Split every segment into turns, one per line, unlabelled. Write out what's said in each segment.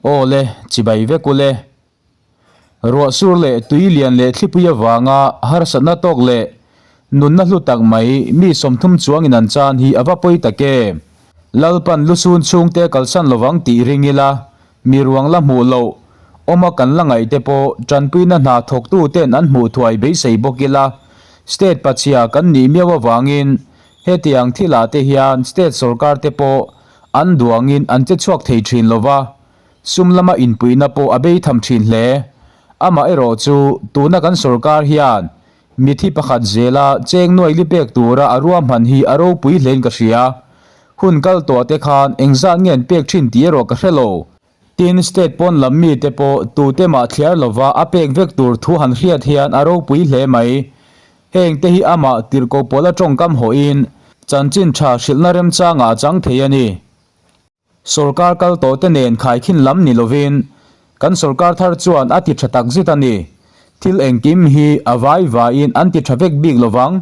Aw le, chibai vek u le. Ruah sur leh tui lian leh thlipui avanga harsatna tawk leh nunna hlu tak mai mi 30 chuangin an chan hi a va pawi tak em? Lalpan lusun chhungte kalsan lovang tih ring ila, mi ruang la hmuh loh, awma kan la ngaih te pawh tanpuina hna thawktu ten an hmuh thuai beisei bawk ila, state pachhia kan nih miau avangin hetiang thilah te hian state sorkar te pawh an duangin an che chhuak thei thin lova. Sum lama inpuihna pawh a bei tham thin hle. Amaherawh chu tuna kan sorkar hian mithi pakhat zela cheng nuai li pek tura a ruahman hi a ropui hlein ka hria. Hun kal tawh te khan engzat nge an pek thin tih erawh ka hre lo. Tin, state pawn lam mite pawh tute mah thliar lova a pek vek tur thu han hriat hian a ropui hle mai. Heng te hi amah tirhkoh pawla tawngkam hawhin chanchin tha hrilhna remchangah a chang thei a ni. Sorkar kal tawh te nen khaikhin lam ni lovin kan sorkar thar chuan a ti tha tak zet a ni. Thil engkim hi a vai vaiin an ti tha vek bik lovang.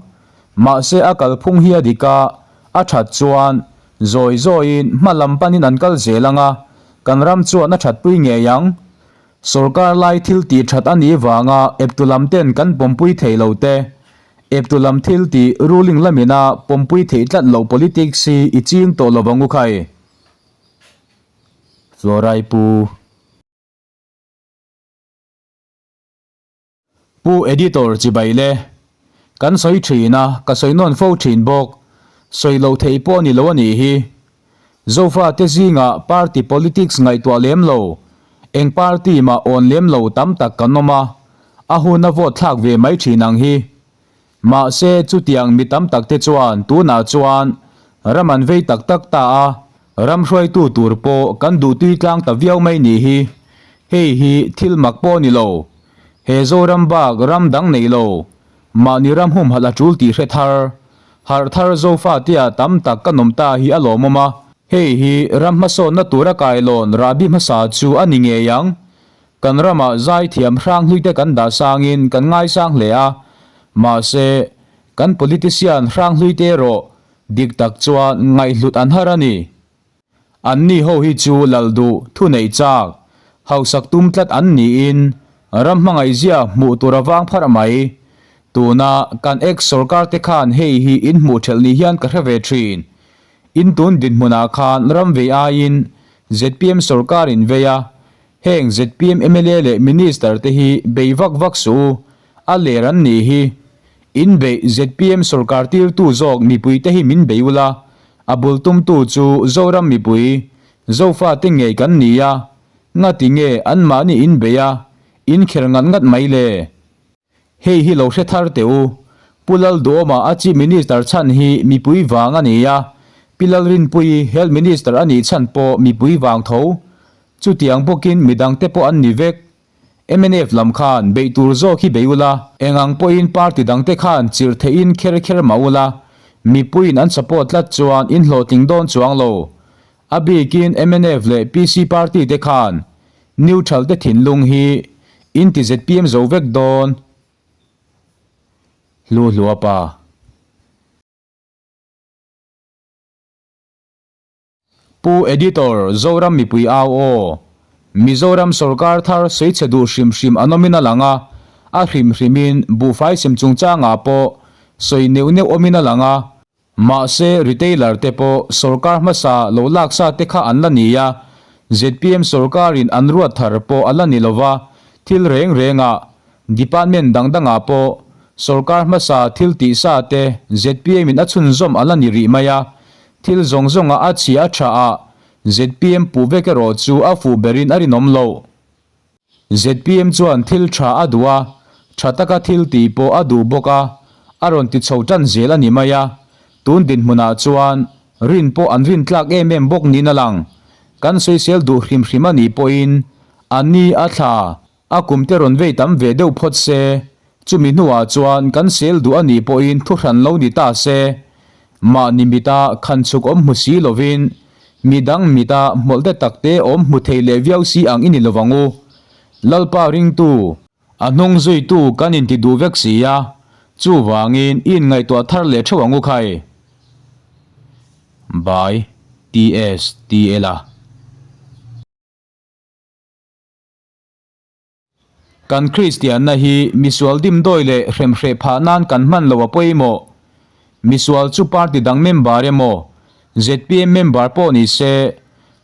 Mahse a kalphung hi a dik a, a that chuan zawi zawiin hma lam panin an kal zel ang a, kan ram chuan a thatpui ngei ang. Sorkar lai thil tih that a nih vanga eptu lam ten kan pawmpui thei lo te, eptu lam thil tih ruling lamina pawmpui theih tlat loh politics hi i ching tawh lo vang u khai. Florai Pu. Pu Editor chibai le. Kan sawi thin a, ka sawi nawn fo thin bawk. Sawi loh theih pawh ni lo a nih hi. Zofa te zingah party politics ngaihtuah lem lo, eng party mah awn lem lo tam tak kan awm a, a hun a vote thlak ve mai thin ang hi. Mahse chutiang mi tam tak te chuan tunah chuan ram an vei tak tak ta a, Ram hruaitu tur pawh kan duhtui tlang ta viau mai nih hi. Hei hi thil mak pawh ni lo. He Zoram bak ram dang nei lo. Mahni ram humhalh a tul tih hre thar. Harh thar Zofa tia tam tak ka nawm ta hi a lawmawm a. Hei hi ram hmasawnna tura kailawn rahbi hmasa chu a ni ngei ang. Kan ramah zaithiam hranghlui te kan dah sangin kan ngaisang hle a. Mahse, kan politician hranghlui te erawh Dik tak chuan ngaihhlut an har a ni. Anni ho hi chu lal duh, thu neih chak, hausak tum tlat an niin ram hmangaihzia hmuh tur a vang pharh mai. Tuna kan ex sorkar te khan hei hi in hmuh thelh ni hian ka hre ve thin. In tun dinhmunah khan ram vei aiin zpm sorkar in vei a, heng zpm mla leh minister te hi bei vak vak suh u, a ler an nih hi. In beih zpm sorkar tirtu zawk mipui te hi min bei ula, a bul tumtu chu Zoram mipui, Zofa te ngei kan ni a, ngati nge anmahni in bei a, in kher ngat ngat mai le? Hei hi lo hre thar teh u, Pu Lalduhawma a Chief Minister chhan hi mipui vang a ni a, Pi Lalrinpuii Health Minister a nih chhan pawh mipui vang tho. Chutiang bawkin midang te pawh an ni vek. Mnf lam khan beih tur zawk hi bei ula, eng ang pawhin party dangte khan chirh theihin kher kher mah ula, mipuiin an support tlat chuan in hlawhtling dawn chuang lo. A bikin mnf leh PC party te khan neutral te thinlung hi in ti zpm zo vek dawn. Hlu hlua pa. Pu Editor, Zoram mipui au aw. Mizoram sorkar thar sawichhe duh hrim hrim an awmin a lang a, a hrim hrimin buhfai sem chungchangah pawh sawi neuh neuh awmin a lang a. Mahse, retailer te pawh sorkar hmasa lo laksa te kha an la ni a, zpm sorkarin an ruat thar pawh a la ni lova, thil reng rengah department dang dangah pawh sorkar hmasa thil tihsa te zpm in a chhunzawm a la ni rih mai a, Thil zawng zawnga a chhia a tha a, zpm puh vek erawh chu a fuh berin a rinawm loh. Zpm chuan thil tha a duh a, tha taka thil tih pawh a duh bawk a, a rawn ti chho tan zel a ni mai a. Tun dinhmunah chuan rin pawh an rin tlak em em bawk niin a lang. Kan sawisel duh hrim hrim a nih pawhin a ni a thla A kum te rawn vei tam ve deuh phawt se, chumi hnuah chuan kan sel duh a nih pawhin thu hran lo ni ta se. Mahni mita khan chhuk awm hmu si lovin, midang mita hmawlh te tak te awm hmu thei leh viau si ang i ni lovang u. Lalpa ringtu, a hnung zuitu kan inti duh vek si a, chuvangin i inngaihtuah thar leh theuh ang u khai. By TSTL a. Kan Kristianna hi misual dimdawi leh hremhreh phah nan kan hman lo a pawimawh. Misual chu party dang member emaw, zpm member pawh ni se,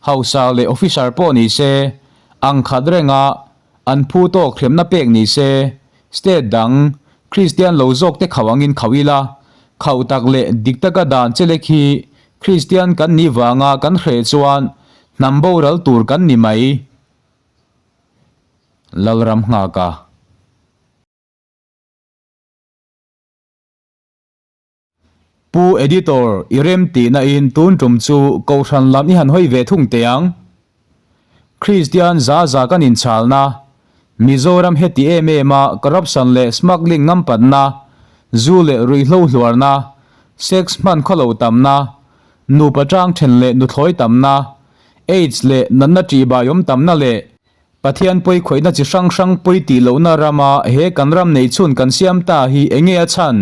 hausa leh officer pawh ni se, ang khat renga an phu tawk hremna pek ni se, state dang Kristian lo zawk te khauh angin khauh ila, khauh tak leh dik taka dan chelek hi Kristian kan nih vanga kan hreh chuan hnam boral tur kan ni mai. Lalram nghaka. Pu Editor, i rem tihna in tun tum chu Kohhran lam i han hawi ve thung teh ang. Kristian za za kan inchalna, Mizoram heti em em a corruption leh smuggling ngampatna, zu leh ruihhlo hluarna, sex hman khawlo tamna, nupa tang then leh nuthlawi tamna, Aids leh natna ṭihbaiawm tamna leh Pathian pawi khawihna chi hrang hrang pawi tih lohna rama he kan ram nei chhun kan siam ta hi enge a chhan?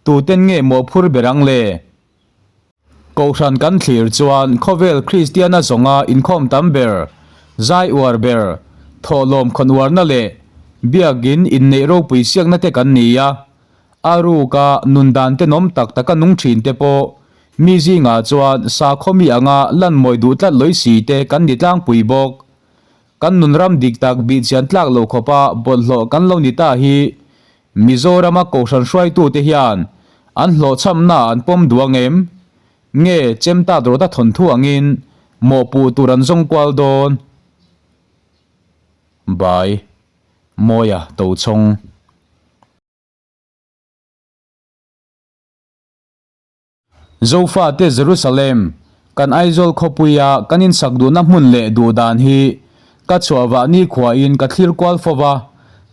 Tuten nge mawhphur ber ang le? Kohhran kan thlir chuan khawvel Kristiana zawnga inkhawm tam ber, zai uar ber, thawhlawm khawn uarna leh biakin inneih ropui siakna te kan ni a. A ruka nun dan tenawm tak taka nung thin te pawh mi zingah chuan sakhaw mi anga lan mawi duh tlat lawi si te kan ni tlangpui bawk. Kan nunram dik tak bihchian tlak lo khawpa bawlhhlawh kan lo ni ta hi Mizorama Kohhran hruaitute hian an hlawhchhamna an pawm duh ang em? Nge Chemtat rawta thawnthu angin mawhpuh tur an zawng kual dawn? By Mawia Tochhawng. Zofate Jerusalem, kan Aizawl khawpuia kan insak duhna hmun leh duh dan hi ka chhuah vah nikhuain ka thlir kual fo va,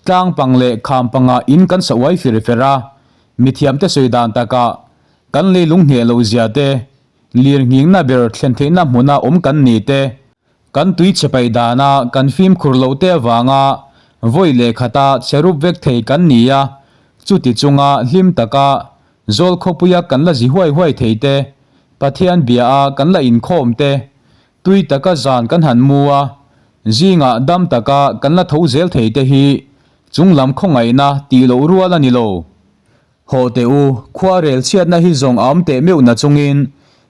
tlang pang leh kham pangah in kan sa uai fir fer a, mithiamte sawi dan takah kan leilung hneh loh zia te, lir nghingna ber thlen theihna hmuna awm kan ni te, Kan tui chhe paih dana kan fimkhur loh te avanga vawi leh khata chhe rup vek thei kan ni a, chuti chunga hlim taka zawl khawpuia kan la zi huai huai thei te, Pathian bia a kan la inkhawm te, tui taka zan kan han mu a, zingah dam taka kan la tho zel thei te hi chunglam khawngaihna tih loh rual a ni lo. Haw teh u, khua rel chhiatna hi zawng a awm teh meuh na chungin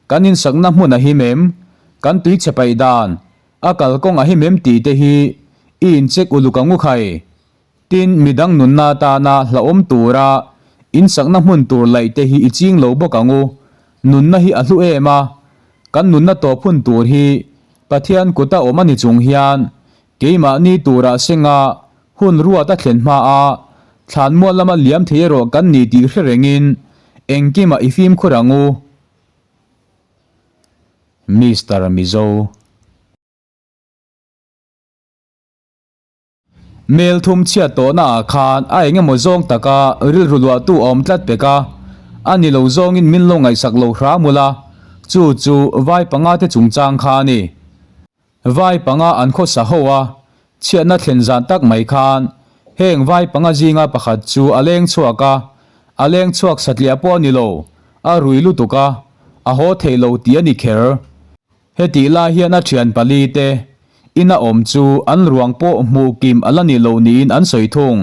kan insakna hmun a him em? Kan tui chhe paih dan, a kalkawng a him em tih te hi i incheck uluk ang u khai. Tin, midang nunna atana hlauhawm tura insakna hmun tur laih te hi i ching lo bawk ang u. Nunna hi a hlu em a, kan nunna tawp hun tur hi Pathian kuta awm a ni chung hian Keimahni turah senga hun ruat a thlen hma a, thlanmual lama liam thei erawh kan ni tih hre rengin engkimah i fimkhur ang u. Mister Mizo. Mel thum chhiat tawhna ah khan a engemaw zawng taka rilru luahtu a awm tlat pek a, a ni lo zawngin min lo ngaihsak lo hram ula, chu chu vai panga te chungchang kha a ni. Vai panga an khawsa ho a, chhiatna thlen zan tak mai khan heng vai panga zinga pakhat chu a leng chhuak a, a leng chhuak satliah pawh a ni lo, a rui lutuk a, a haw thei lo tih a ni kher. Hetih lai hian a thian pali te ina awm chu an ruang pawh hmuh kim a la ni lo niin an sawi thung.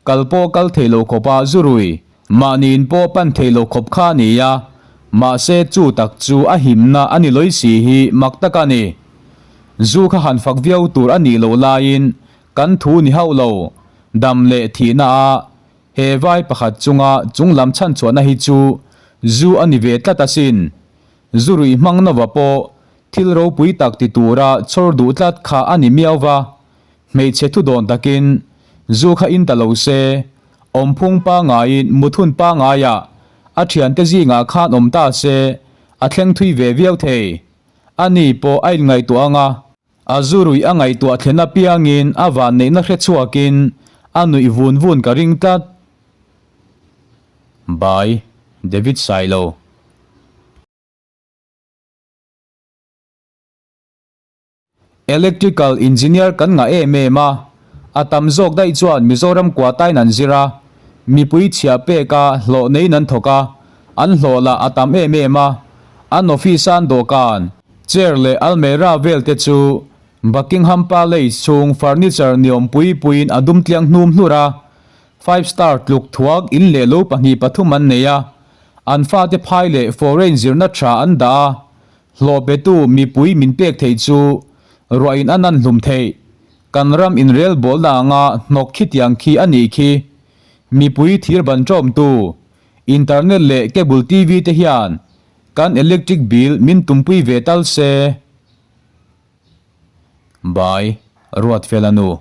Kal pawh kal thei lo khawpa zu rui, mahniin pawh pan thei lo khawp kha a ni a, mahse chu tak chu a himna a ni lawi si hi mak tak a ni. Zu kha han fak viau tur a nih loh laiin kan thu ni hauh lo, dam leh thihna a he vai pakhat chunga chunglam chhanchhuahna hi chu zu a ni ve tlat asin. Zu ruih hmang nova pawh thil ropui tak ti tura chhawr duh tlat kha a ni miau va, Hmeichhe thu dawn takin zu kha in ta lo se, awmphung pangaiin muthun pangaiah a thiante zingah khan awm ta se a thleng thui ve viau thei. Ani pawh a inngaihtuah ang a, a zu ruih a ngaihtuah thlen apiangin a vanneihna hre chhuakin a nuih vun vun ka ring tlat. By, David Sailo. Electrical Engineer kan ngah em em a, a tam zawk daih chuan Mizoram kuatain an zir a, mipui chhiah peka hlawh neiin an thawk a, an hlawh lah a tam em em a, an office-a an dawhkan, chair leh almera vel te chu. Buckingham Palace chhung furniture niawm pui puiin a dum tliang hnum hlur a, five star tluk thuak in leh lo pahnih pathum an nei a, an fate phai leh foreign zirna tha an dah a, hlawh petu mipui min pek theih chu ruahin a nan hlum theih. Kan ram inrelbawlna anga hnawk khitiang khi a nih khi. Mipui thir ban ṭawmtu, internet leh cable TV te hian kan electric bill min tumpui ve tal se. By, Ruatfela nu.